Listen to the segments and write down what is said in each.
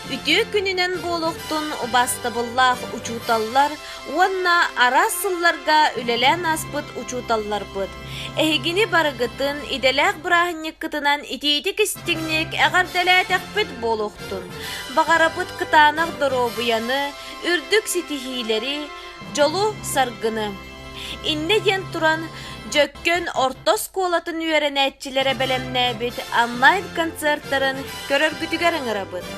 Үтүө күнүнэн буолуохтун убаастабыллаах учууталлар уонна араас сылларга үлэлээн ааспыт учууталларбыт! Эһигини барыгытын идэлээх бырааһынньыккытынан итиитик-истиҥник эҕэрдэлээтэхпит буолуохтун! Баҕарабыт кытаанах доруобуйаны, үрдүк ситиһиилэри, дьолу-саргыны! Иннэ диэн туран, Дьөккөн орто оскуолатын үөрэнээччилэрэ бэлэмнээбит онлайн-концертарын көрөргүтүгэр ыҥырабыт.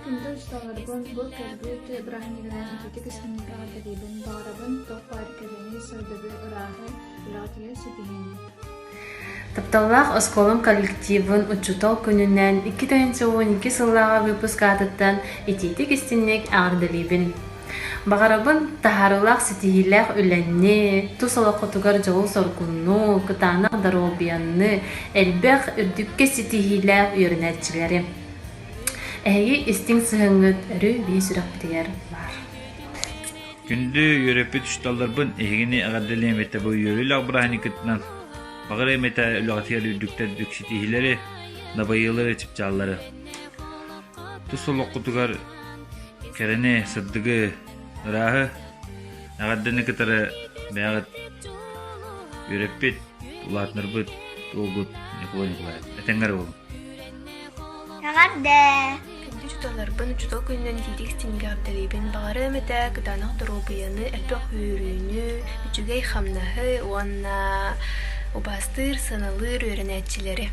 Күндү учууталларбын бу кэлбит бырааһынньыгынан итиитик истиҥник эҕэрдэлиибин, баҕарабын туох баар кэрэни, сырдыгы, ырааһы, үлэҕитигэр ситиһиини. Тапталлаах оскуолам коллективын учуутал күнүнэн 2012 сыллааҕы выпуск аатыттан итиитик истиҥник эҕэрдэлиибин. Баҕарабын таһаарыылаах ситиһиилээх үлэни, тус олоххутугар дьолу-соргуну, кытаанах доруобуйаны, элбэх үрдүккэ ситиһиилээх үөрэнээччилэри. Эһиги истиҥ сыһыаҥҥыт өрүү биһи сүрэхпитигэр баар. Күндү үөрэппит учууталларбын эһигини эҕэрдэлиэм этэ бу үөрүүлээх бырааһынньыккытынан баҕарыам этэ үлэҕитигэр үрдүктэр үрдүк ситиһиилэри, дабайыылары, чыпчааллары. Тус олоххутугар кэрэни, сырдыгы, ырааһы, эҕэрдэни кытары бэйэҕит үөрэппит, улаатыннарбыт уолгут Николай Николаев. Этэҥҥэ эрэ буолуҥ. Эҕэрдэ! Күндү учууталларбын учуутал күнүнэн итиитик истиҥник эҕэрдэлиибин. Баҕарыам этэ кытаанах доруобуйаны, элбэх үөрүүнү, үчүгэй хамнаһы уонна убаастыыр, сыаналыыр үөрэнээччилэри.